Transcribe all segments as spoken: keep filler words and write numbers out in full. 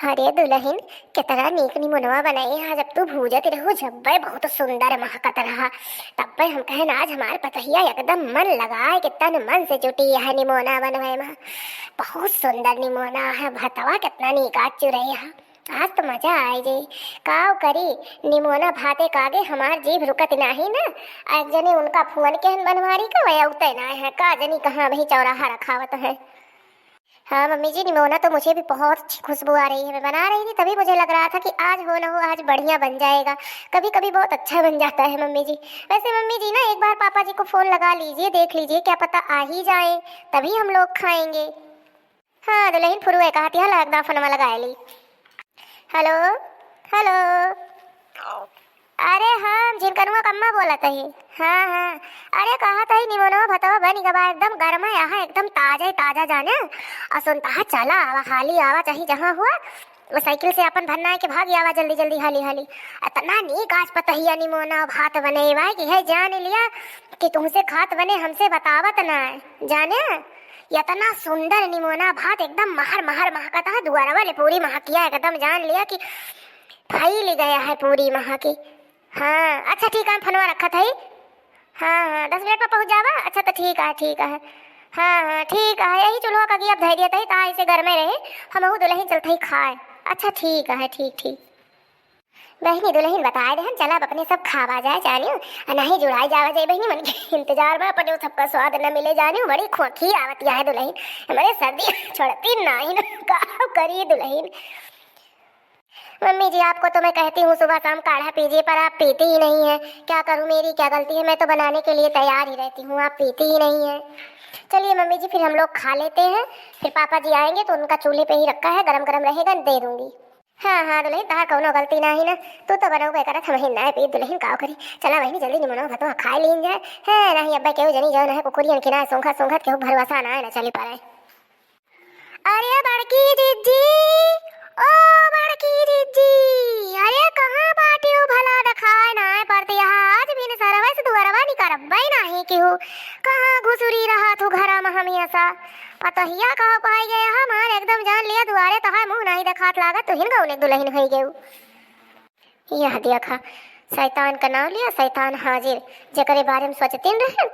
अरे दुलहिन, केतना नीक निमोनवा बनाए हा। जब तू भूजत रहू, जब्बे बहुत सुंदर महकत रहा। तब्बे हम कहन, आज हमार पतोहिया एकदम मन लगाए के तन मन से जुटी है निमोना बनवे मा। बहुत सुंदर निमोना है, भतवा केतना नीक आज चुरई हा। आज तो मजा आए जाई। काव करी, निमोना भाते कागे हमार जीभ रुकत नाही ना। एक जने उनका फोन केहन बनवारी का, वह उते ना है का, जनी कहाँ वही चौराहा रखावत है। हाँ मम्मी जी, निमोना तो मुझे भी बहुत अच्छी खुशबू आ रही है। मैं बना रही थी, तभी मुझे लग रहा था कि आज हो ना हो, आज बढ़िया बन जाएगा। कभी कभी बहुत अच्छा बन जाता है मम्मी जी। वैसे मम्मी जी ना, एक बार पापा जी को फोन लगा लीजिए, देख लीजिए, क्या पता आ ही जाए, तभी हम लोग खाएंगे। हाँ दुलहिन, फुरुए कहत यहाँ लगदा फोनमा लगाए ली। Hello, hello. अरे हाँ, हम झिनकनुआ कम्मा बोलत ही। हाँ, हाँ। अरे कहत ही निमोनवा भतवा बन गवा, एकदम गरम है, यहाँ एकदम ताजा ही ताजा जाने। और सुनता है, चला आवा, हाली आवा, चाहे जहाँ हुआ, वो साइकिल से अपन भरना है कि भाग आवा जल्दी जल्दी, हाली हाली। इतना नीक आज पतोहिया निमोना भात बने बा कि है जान लिया कि तुमसे खात बने, हमसे बतावत ना है, जाने। इतना सुंदर निमोना भात, एकदम महर महर महकता है, दुआरवा ले पूरी महकिया एकदम, जान लिया कि फैल गया है पूरी महकी। हाँ, अच्छा ठीक है, हम फोनवा रखत हई। हाँ, हाँ, दस मिनट में पहुँच जावा। अच्छा तो ठीक है, ठीक है। हाँ, हाँ, ठीक है, यही चूल्हा का गिया धै दिया तही, ता ऐसे घर में रहे, हमहू दुलहिन चलत ही खाए। अच्छा ठीक है, ठीक, ठीक। बहिनी दुलहिन बताए देहन, चला अब अपने सब खावा जाए जानियो, आ नहीं जुड़ाई जावा जाए बहिनी, मन के इंतजार में अपने सबका स्वाद न मिले जानियो, बड़ी खोखी आवत है दुलहिन, हमारे सर्दी छोड़ती नहीं ना, का करी दुलहिन। मम्मी जी, आपको तो मैं कहती हूँ सुबह शाम काढ़ा पीजिए, पर आप पीती ही नहीं है। क्या करूँ, मेरी क्या गलती है, मैं तो बनाने के लिए तैयार ही रहती हूँ, आप पीती ही नहीं है। चलिए मम्मी जी, फिर हम लोग खा लेते हैं, फिर पापा जी आएंगे तो उनका चूल्हे पे ही रखा है, गरम गरम रहेगा, दे दूंगी। हाँ, हाँ, दुलहिन, तहार कौनो गलती नाही ना, तू तो बनौबे करत, हमहिन ना पी दुलहिन, काव करी। चला बहिनी, जल्दी निमोना भतवा खाए लीन जाए। है, नहीं अब्बे केहू जनी जौन है, कुकुरियन की ना सूंघत सूंघत केहू भरोसा ना है, ना चली पाए। अरे बड़की जिज्जी, ओ बड़की जिज्जी, अरे कहाँ बाटियो भला, देखाए ना पड़ती है, आज भी सरवस दुअरवा निकरबे नाही केहू, कहाँ घुसुरी रहा तू घरा में हमेशा। पतोहिया कहो पाई गए हमार, एकदम जान लिया दुआरे तहार मुँह नाही देखात लागत, तुहिन गौने दुलहिन होई गयू। यह देखा, शैतान का नाम लिया, शैतान हाजिर। जेकरे बारे में सोचतीन रहन,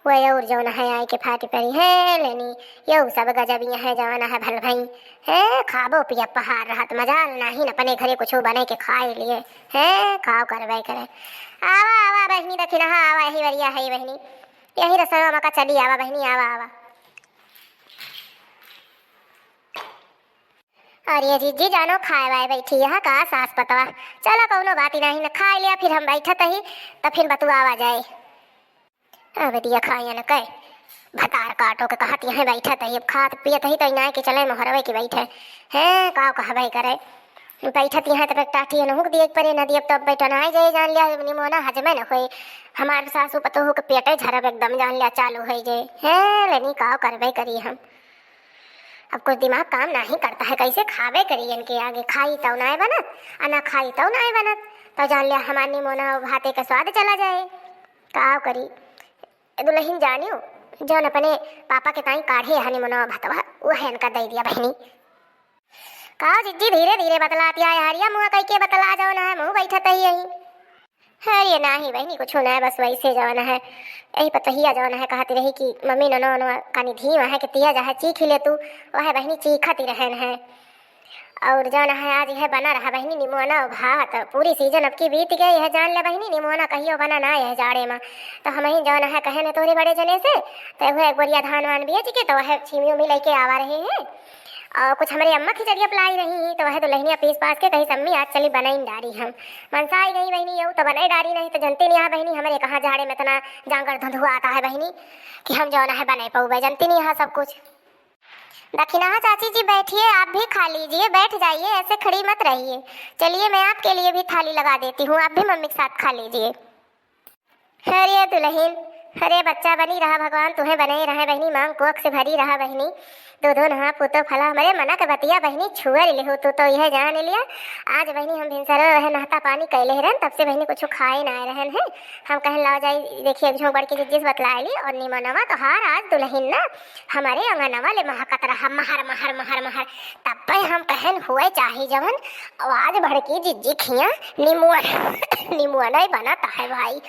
वह और जौन है आए के फाटी पड़ी है लेनी। यहू सब गजब यहाँ जौन है भल भई है, खाबो पिया पहाड़ रहत मजाल नाही न अपने घरे कुछ बने के खाए लिए है, खाओ करबे करे। आवा आवा बहिनी दखिनहा, आवा यही वरिया है बहिनी। यही रसोई में का चली आवा बहिनी, आवा, आवा। अरे जिज्जी जानो खाए वाए बैठी यहाँ का सास पतवा। चला कौनो बात ही नहीं, न खाए लिया फिर हम बैठत ही, त फिर बतुआवा जाए। अब दिया खाए न कहे, भतार काटो के कहत यहाँ बैठत ही, अब खात पियत ही तो इनाए के चले मोहरवे के बैठे। हैं, का कहबे करे। बैठत यहाँ तब टाठी है, नहुक दिए परे न दिए, तब बैठा ना जाए, जान लिया निमोना हजमे न होए। हमार सासू पतोहू के पेटे झरब एकदम, जान लिया चालू होई जाए। हैं, लेनी का करबे करी हम। अब कुछ दिमाग काम नाही करता है, कैसे खावे करी इनके आगे, खाई तौ नाय बनत, आ ना खाई तौ नाय बनत, तो जान लिया हमार निमोना भाते का स्वाद चला जाए। का करी, ए दुलहिन जानियो, जौन अपने पापा के ताई काढ़े है निमोना भतवा, वो है इनका दे दिया बहिनी। का जिज्जी धीरे धीरे बतलातिया है, हरिया मुँह कई के बतला जौन है, मुँह बैठत ही यही। अरे नाही बहिनी, कुछ ना है, बस वैसे जौन है, यही पतोहिया जौन है, कहती रही कि मम्मी ननो ननो कानी धीमा है कि तिया जा है, चीख ही ले तू, वह बहिनी चीखती रहन है। और जौन है, आज यह बना रहा बहिनी निमोना और भात, पूरी सीजन अब की बीत गई है, जान ले बहिनी, निमोना कहियो बना ना है जाड़े में। तो हम ही जौन है, कहे न तोरे बड़े जने से, तो वह एक बोरिया धान वान बेच के, तो वह छीमी उमी लेके आवा रहे हैं। और कुछ हमरे अम्मा खिचड़िया पलाई रही ही, तो वह दुलहिनिया पीस पास के कही, "सम्मी, आज चली बनाई डारी हम।" मनसा आई गई बहिनी, यहू तो बनाई डारी नहीं, तो जनती नहीं है बहिनी, हमरे कहाँ झाड़े में इतना जांगर धुंधुआ आता है बहिनी, कि हम जौन है बनाई पउबे, जनती नहीं है सब कुछ। दखिनहा चाची जी बैठिए, आप भी खा लीजिए, बैठ जाइए, ऐसे खड़ी मत रहिए। चलिए, मैं आपके लिए भी थाली लगा देती हूँ, आप भी मम्मी के साथ खा लीजिए। अरे दुलहिन, अरे बच्चा बनी रहा, भगवान तुहे बने रहे बहिनी, मांग कोख से भरी रहा बहिनी। दूधो नहा पूतो फला, हमरे मना के बतिया बहिनी छुअर लेहू तू तो यह जान लिया। आज बहिनी हम भिनसरो वह नहता पानी कैले रहन, तब से बहिनी कुछ खाए ना रहन है। हम कहन लाओ जाई देखिए एक झोंक बड़की जिज्जी से बतलाए ली और निमनवा तोहार आज दुलहिन ना हमरे अंगनवा ले महकत रहा, महर, महर, महर, महर। तब पे हम कहन हुए चाही जवन, आवाज बड़की जिज्जी खिया निमुअन, निमुअन ही बनत है भाई।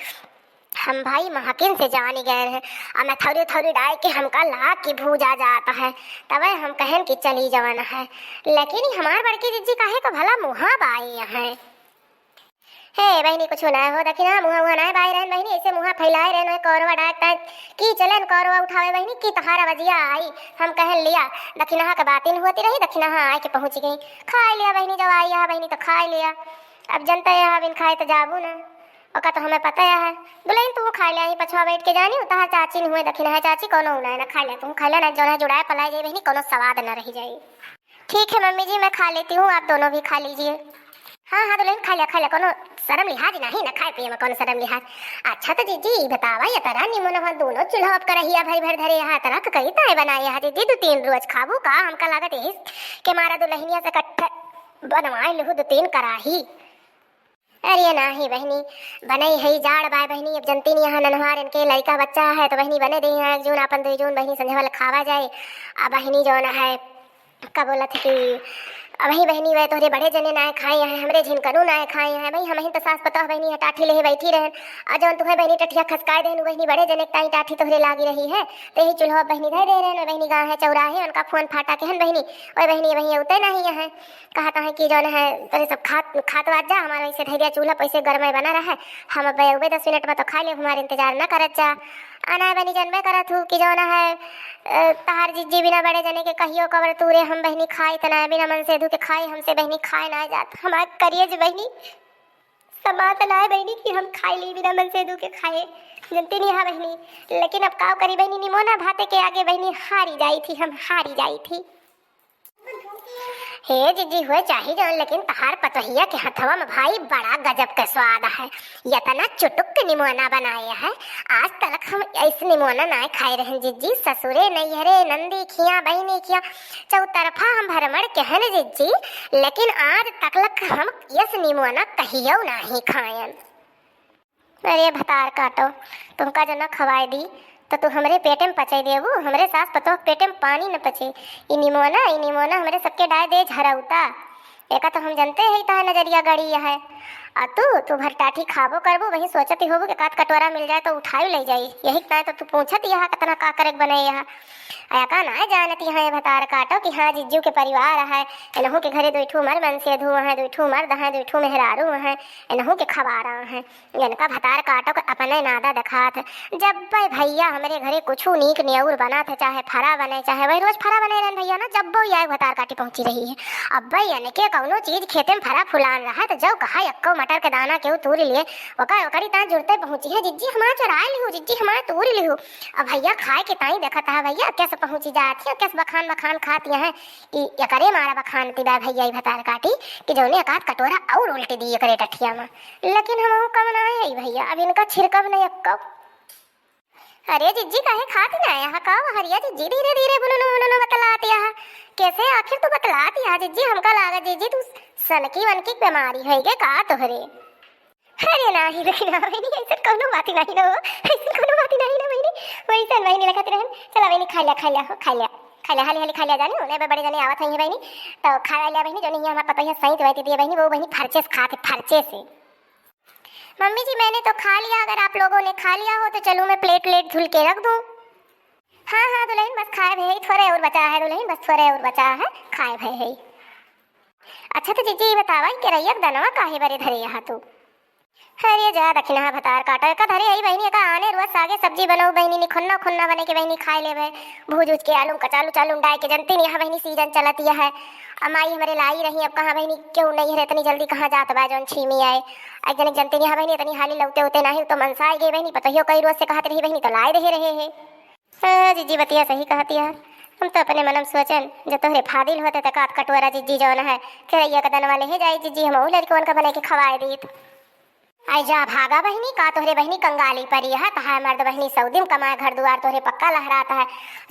हम भाई महकिन से जान गए हैं, आ मथौरी उथौरी डाल के हमका लाग के भूजा जात है, तबे हम कहन कि चली जवन है। लेकिन ई हमार बड़की जिज्जी काहे का भला मुहा बाई है। हे बहिनी, कुछ ना हो, दखिनहा मुहा उहा ना बाई रहन बहिनी, ऐसे मुहा फैलाए रहन, ओए कौरवा डाक ताक की चलन कौरवा उठावे बहिनी, की तहारा बजिया आई। हम कहन लिया, दखिनहा के बातिन होती रही, दखिनहा आए के पहुँच गई। खाए लिया बहिनी, जब आई यहाँ बहिनी तो खाए लिया। अब जनता यहाँ बिन खाए तो जाबू ना, ओका तो हमें पता है। दुलहिन तू खाए लिया, यहीं पछवा बैठ के जानी, तहार चाची न हुए दखिनहा चाची, कोनो उनाए ना, खाए लिया, तू खाए लिया ना, जौन है जुड़ाए पलाए जाई बहिनी, कोनो स्वाद न रह जाई। ठीक है मम्मी जी, मैं खा लेती हूँ, आप दोनों भी खा लीजिए। हाँ, हाँ, दुलहिन, खा लिया, खा लिया, कोनो शरम लिहाज नहीं ना, खाए पिए में कोनो शरम लिहाज। अच्छा, तो जीजी, ई बतावा, ये तरह निमन वहाँ दोनों चूल्हा पर रहिया भरी भर धरे, यहाँ तरह के कई ताए बनाए, यहाँ जीजी, दो तीन रोज खाबू का? हमका लागत यही के मारा दुलहिनिया से कट्ठे बनवाए लहू दो तीन कराही। अरे नाही बहिनी, बनई है जाड़ बाय बहिनी, अब जनती नहीं यहाँ ननवार इनके लड़का बच्चा है, तो बहिनी बने दे यहाँ एक जून, आपन दो जून बहिनी संझा वाला खावा जाए। आ बहिनी जौन है, का बोलत है कि अबही बहिनी वह तोहरे बड़े जने नाय खाए हैं, हमरे झिनकनू नाय खाए हैं। भाई हमही तो सास पतोह बहिनी है, टाठी लेहे बैठी रहन। आ जौन तुहे बहिनी टठिया खसकाए देहन, उ बहिनी बड़े जने के ताई टाठी तोहरे लागी रही है। तो यही चूल्हा बहिनी धर दे रहन, बहिनी गा है चौराहे, उनका फोन फाटा के हन बहिनी, ओए बहिनी, वही उते नहीं है। कहत है कि जौन है तोरे सब खात, खात वात जा, हमारे वैसे धैर्य चूल्हा पैसे गरमे बना रहे। हम अब अबे दस मिनट में तो खा ले, हमारे इंतजार न करत जा। आ नाय बहिनी, जनबे करत हूँ कि जौन है, अ, तहार जिज्जी बिना बड़े जने के कहियो कबर तूरे हम बहिनी खाई त नाय, बिना मन से धू के खाई, हमसे बहिनी खाए ना जात। हमार करिए जे बहिनी, समात नाय बहिनी कि हम खाई ली बिना मन से धू के खाए। जनती नहीं हा बहिनी, लेकिन अब काव करी बहिनी, निमोना भाते के आगे बहिनी हारी जाई थी, हम हारी जाई थी। हे जिज्जी हुए चाही जौन, लेकिन तहार पतोहिया के हथवा में भाई बड़ा गजब के स्वाद है। यतना चुटुक निमोना बनाए है, आज तलक हम ऐस निमोना नाय खाए रहन जिज्जी। ससुरे, नैहरे, नंदी खिया, बहिनी खिया, चौतरफा हम भ्रमण केहन जिज्जी, लेकिन आज तकलक हम यस निमोना कहियो नाही खायन। अरे भतार काटो, तुमका जो न खवाए दी, तो तू हमरे पेटे में पचे देबू, हमरे सास पतोह के पेटे में पानी न पचे। ई निमोना, ई निमोना हमरे सबके डाय दे झरौता। एका तो हम जनते है, तहार नजरिया गड़ी है। आ तू, तू भर टाठी खाबो करबू, वही सोचती होबू कि कात कटोरा मिल जाए तो उठाई ले जाई। यही नाय तो तू पूछत यहाँ कितना का करे के बने यहाँ। आ का नाय जानती है भतार काटो कि हाँ, जिज्जू के परिवार है, एनहू के घरे दुई ठू मर मनसेधू है, दुई ठू मर्द है, दुई ठू मेहरारू है, एनहू के खबारा है। इनका भतार काटो के अपने नादा देखात है। जब भाई भैया हमरे घरे कुछू नीक नेउर बनत है, चाहे फरा बने, चाहे वही रोज फरा बने रहन भैया ना, जब वो या भतार काटी पहुँची रही है। अब भाई इनके कौनो चीज खेते में फरा फुलान रहा तो जब कहा एक्को मटर के दाना केहू तूर लिए, ओकर, ओकरी ता जुरते पहुँची है, "जिज्जी हमार चोराए लिहू, जिज्जी हमार तूर लिहू।" अब भैया खाए के ताई देखत है भैया, कैसे पहुँची जात है, कैसे बखान बखान खात है। ई एकरे मारा बखानती बा भैया, ई भतार काटी कि जौने एकाध कटोरा और उल्टी दी एकरे टठिया में। लेकिन हमहू कम ना आई भैया, अब इनका छिड़कब नहीं अक्कब। अरे जिज्जी, काहे खाती ना आया है? का हरिया जिज्जी धीरे धीरे बुनुनु बुनुनु बतलाती है? कैसे आखिर तू बतलाती है जिज्जी? हमका लागा जिज्जी तू सनकी वनकी बीमारी है गे का तोहरे? अरे नाही, नाही ना बहिनी, ऐसन कौनो बात ही नाही ना हो, ऐसन कौनो बात ही नाही ना बहिनी। वैसन बहिनी लखत रहन, चला बहिनी, खा लिया, खा लिया हो, खा लिया, खा लिया, हाली हाली खा लिया जानी, उन्हें बड़े जने आवत है बहिनी, तो खा लिया बहिनी, जो नहीं हमारे पतोहिया सही तो वही दिए बहिनी, वो बहिनी फरचे से खाते, फरचे से। मम्मी जी, मैंने तो खा लिया, अगर आप लोगों ने खा लिया हो तो चलो मैं प्लेट प्लेट धुल के रख दूँ। हाँ हाँ दुलहिन, बस खाए भे ही थोड़े और बचा है दुलहिन, बस थोड़े और बचा है, खाए भे ही। अच्छा तो जिज्जी, ई बतावा, ई केरैया के दनवा काहे बरे धरे यहाँ तू? अरे जा दखिनहा भतार काटो, एका धरे हई बहिनी, एका आने रोज सागे सब्जी बनाऊ बहिनी, निखुन्ना खुन्ना बने के बहिनी खाए लेबे, भूज उज के आलू कचालू चालू डाल के, जनती नहीं यहाँ बहिनी सीजन चलत यह है। अब माई हमरे लाई रही, अब कहाँ बहिनी केहू नहीं है, इतनी जल्दी कहाँ जात बा जौन छीमी आए। एक जने जनती नहीं यहाँ बहिनी, इतनी हाली लौटे उते नहीं, तो मनसा आई गई बहिनी, पतोहियो कई रोज से कहत रही बहिनी, तो लाए दे रहे है। हाँ, जिज्जी बतिया सही कहती है। हम तो अपने मनम सोचन, जो तोहरे फादिल होते त कात कटोरा जिज्जी जौन है, केरैया के दनवा लेहे जाई जिज्जी, हमहू लड़कवन का बने के खवाए दीत। अरे जा भागा बहिनी, का तोहरे बहिनी कंगाली परी है? तहार मर्द बहिनी सऊदी में कमाए, घर दुआर तोहरे पक्का लहरात है।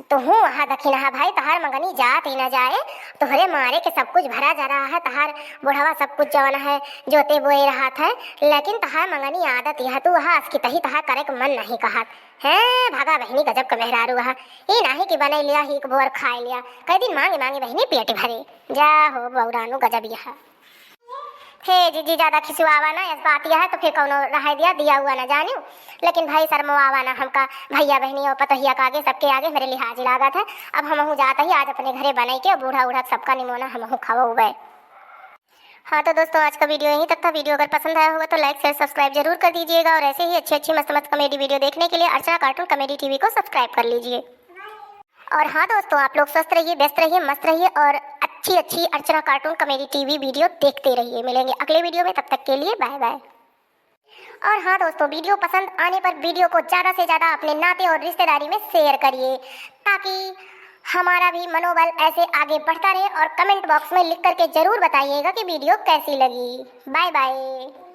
तुहूँ वहाँ दखिनहा भाई, तहार मंगनी जात ही न जाए, तोहरे मारे के सब कुछ भरा जा रहा है, तहार बुढ़वा सब कुछ जवन है जोते बोए रहत है, लेकिन तहार मंगनी आदत यह तू वहाँ असकी तही तहार करे के मन नहीं कहत। हैं भागा बहिनी, गजब के मेहरारू है। ई नाही कि बने लिया ही एक बोर खाए लिया, कई दिन मांगे मांगे बहिनी पेट भरे। जा हो बौरानू, गजब यह। हे जीजी, ज्यादा खिसुआवा ना, इस बात यह है तो फिर कौनो रहाई दिया, दिया हुआ ना जानियो। लेकिन भाई शर्मो आवा ना हमका, भैया बहनी और पतोहिया का आगे, सबके आगे मेरे लिहाज लागत है। अब हमहू जात ही आज अपने घरे बनई के, बूढ़ा उढ़ा सबका निमोना हमहू खवउबे। हाँ तो दोस्तों, आज का वीडियो यहीं तक था। वीडियो अगर पसंद आया होगा तो लाइक शेयर सब्सक्राइब जरूर कर दीजिएगा और ऐसे ही अच्छी अच्छी मस्त मस्त कॉमेडी वीडियो देखने के लिए अर्चना कार्टून कॉमेडी टीवी को सब्सक्राइब कर लीजिए। और हाँ दोस्तों, आप लोग स्वस्थ रहिए, व्यस्त रहिए, मस्त रहिए और अच्छी अच्छी अर्चना कार्टून कॉमेडी टीवी वीडियो देखते रहिए। मिलेंगे अगले वीडियो में, तब तक के लिए बाय बाय। और हाँ दोस्तों, वीडियो पसंद आने पर वीडियो को ज़्यादा से ज़्यादा अपने नाते और रिश्तेदारी में शेयर करिए, ताकि हमारा भी मनोबल ऐसे आगे बढ़ता रहे। और कमेंट बॉक्स में लिख करके ज़रूर बताइएगा कि वीडियो कैसी लगी। Bye bye.